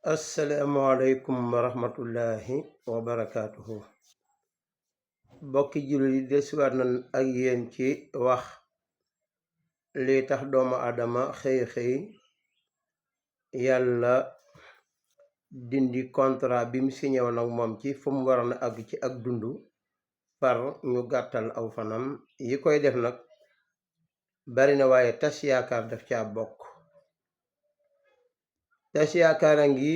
asalaamaaleykum wa rahmatullahi wa barakaatuhu. bokki jullit yi desiwaat nañ ak yéen ci wax li tax doomu aadama xëy yàlla dindi contrat bi mu signé woon ak moom ci fu mu waroon a àgg ci ak dund par ñu gàttal aw fanam. yi koy def nag bari na waaye tas yaakaar daf caa bokk. tas yaakaar a ngi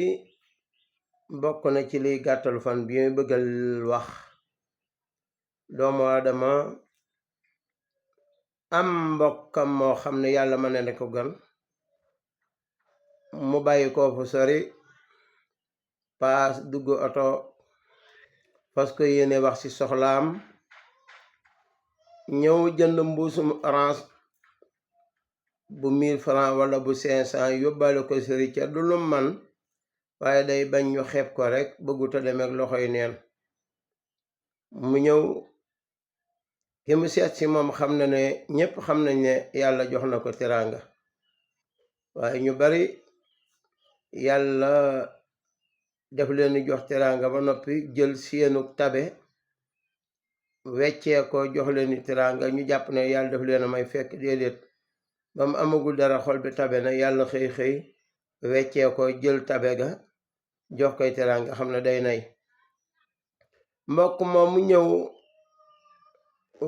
bokk na ci liy gàttal fan bi muy bëggal wax. doomu aadama am mbokkam moo xam ne yàlla mën na ko gan mu bàyyi koo fu sori paas dugg oto parce que yéene wax ci soxlaam ñëw jënd mbuusum orange bu 1000 francs wala bu 500 yóbbaale ko sori ca du lu man waaye day bañ ñu xeeb ko rek bëgguta demeek loxoy neen. mu ñëw ki mu seet si moom xam na ne ñépp xam nañ ne yàlla jox na ko teraanga, waaye ñu bari yàlla def leen jox teraanga ba noppi jël seenu tabe weccee ko jox leen teraanga ñu jàpp ne yàlla def leen a may, fekk déedéet. ba mu amagul dara xol bi tabe na yàlla xëy weccee ko jël tabe ga jox koy teraanga, xam ne day nay. mbokk moom mu ñëw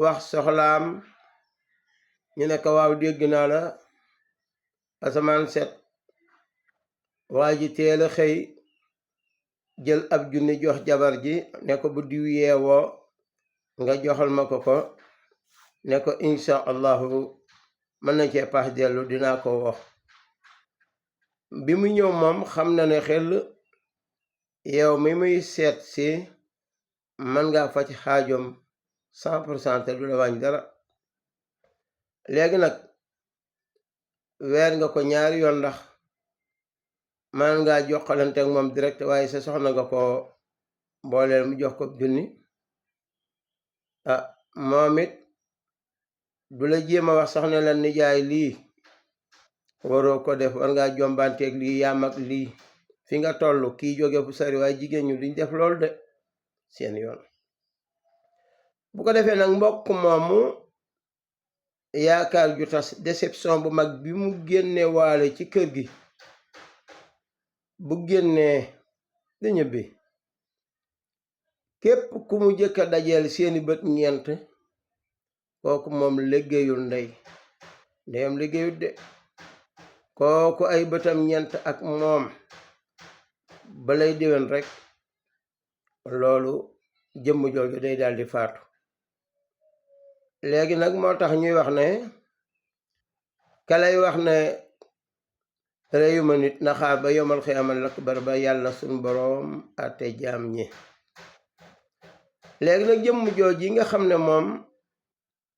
wax soxlaam ñu ne ko waaw dégg naa la, asamaan set. waa ji teel a xëy jël ab junni jox jabar ji ne ko bu diw yeewoo nga joxal ma ko ne ko insha allahu mën na cee paas dellu dinaa ko wax. bi mu ñëw moom xam na ne xel yow mi muy seet si mën ngaa faj xaajoom 100% te du la wàññi dara. léegi nag weer nga ko ñaari yoon ndax man ngaa jokkalante ak moom direct, waaye sa soxna nga ko booleel mu jox ko junni. moom it du la jéem a wax sax ne la nijaay lii waroo ko def, war ngaa jombanteeg lii yaam ak lii fi nga toll kii jóge fu sari, waaye jigéen ñu duñ def loolu de seen yoon. bu ko defee nag mbokk moomu yaakaar ju tas, déception bu mag bi mu génne waale ci kër gi, bu génnee di ñibbi képp ku mu jëkk a dajeel seeni bët ñeent, kooku moom liggéeyul ndeyam liggéeyul de. kooku ay bëtam ñeent ak moom balay déwén rek loolu jëmm jooju day daldi faatu. léegi nag moo tax ñuy wax ne kalay wax ne reyuma nit na xaar ba yomal xiyamal akbar ba yàlla suñ boroom ate jaam ñi. léegi nag jëmm jooj yi nga xam ne moom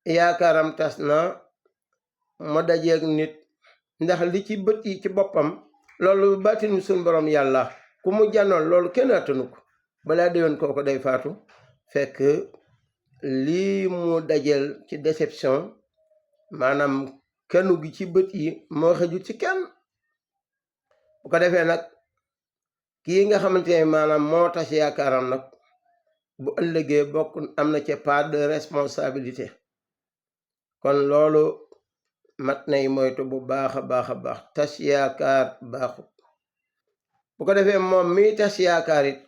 yaakaaram tas na mu dajeeg nit, ndax li ci bët yi ci boppam loolu baatinu suñ boroom yàlla ku mu jànnoon loolu kenn attanu ko, balaa déwén kooku day faatu fekk lii mu dajeel ci déception maanaam kanu gi ci bët yi moo xëjut ci kenn. bu ko defee nag kii nga xamante ne maanaam moo tas yaakaaram nag bu ëllëgee bokk am na ca part de responsabilité. kon loolu mat nay moytu bu baax a baax tas yaakaar baaxut. bu ko defee moom mi tas yaakaar it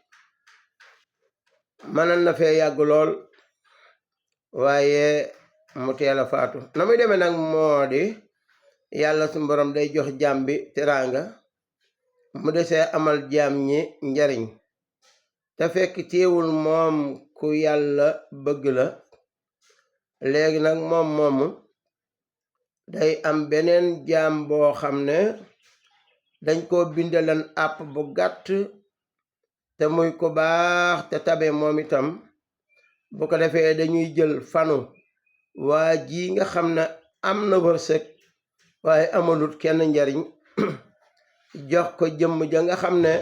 mënoon na fee yàgg lool waaye mu teel a faatu. na muy demee nag moo di yàlla su borom day jox jaam bi teraanga mu desee amal jaam ñi njariñ, te fekk teewul moom ku yàlla bëgg la. léegi nag moom moomu day am beneen jaam boo xam ne dañ koo bindalan àpp bu gàtt te muy ko baax te tabe moom itam. bu ko defee dañuy jël fanu waa ji nga xam ne am na wërsëg waaye amalut kenn njariñ jox ko jëmm ja nga xam ne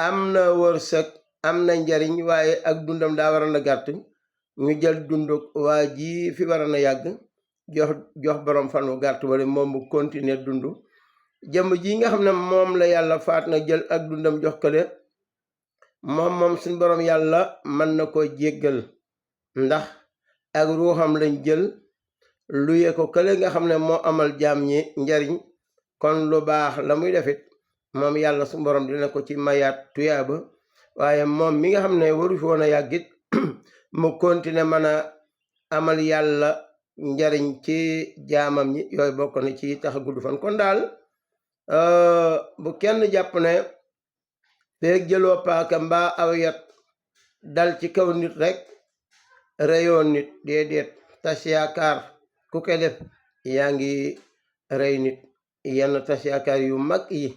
am na wërsëg am na njariñ waaye ak dundam daa waroon a gàtt. ñu jël dund waa ji fi waroon a yàgg jox borom fanu gàtt wala moom mu continuer dund jëmm ji nga xam ne moom la yàlla faat na jël ak dundam jox kële moom suñ borom yàlla mën na ko jéggal ndax ak ruuxam lañ jël luye ko kële nga xam ne moo amal jaam ñi njariñ kon lu baax la muy defit moom yàlla suñ borom dina ko ci mayaat tuyaaba waaye moom mi nga xam ne waru fi woon a yàggit mu continuer mën a amal yàlla njariñ ci jaamam ñi yooyu bokk na ci tax gudd fan kon daal bu kenn jàpp ne feeg jëloo paaka mbaa aw yat dal ci kaw nit rek reyoon nit déedéet tas yaakaar ku koy def yaa ngi rey nit yenn tas yaakaar yu mag yi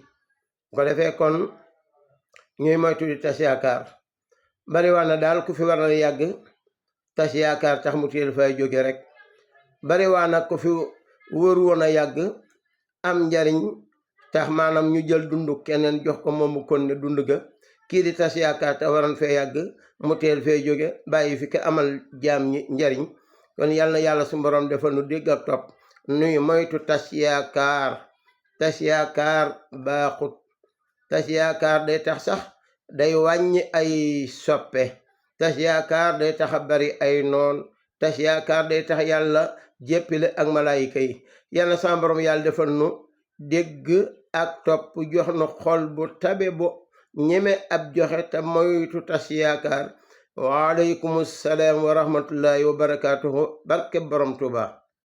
ko defee kon ñuy moytu di tas yaakaar bari waa na daal ku fi war na yàgg tas yaakaar tax mu teel fay jóge rek bari waa nag ku fi wër woon a yàgg am njariñ tax maanaam ñu jël dundu keneen jox ko moom mu kon ne dund ga kii di tas yaakaar te waroon fee yàgg mu teel fee jóge bàyyi fi ko amal jaam ñi njariñ kon yàlla na yàlla su borom defal nu dégg ak topp nuy moytu tas yaakaar baaxut tas yaakaar day tax sax day wàññi ay soppe tas yaakaar day tax a bari ay noon tas yaakaar day tax yàlla jéppile ak malaayika yi yàlla sa borom yàlla defal nu dégg ak topp jox nu xol bu tabe bu ñeme ab joxe te moytu tas yaakaar waaleykum salaam wa rahmatullahi wa barakaatuhu barke borom Tuuba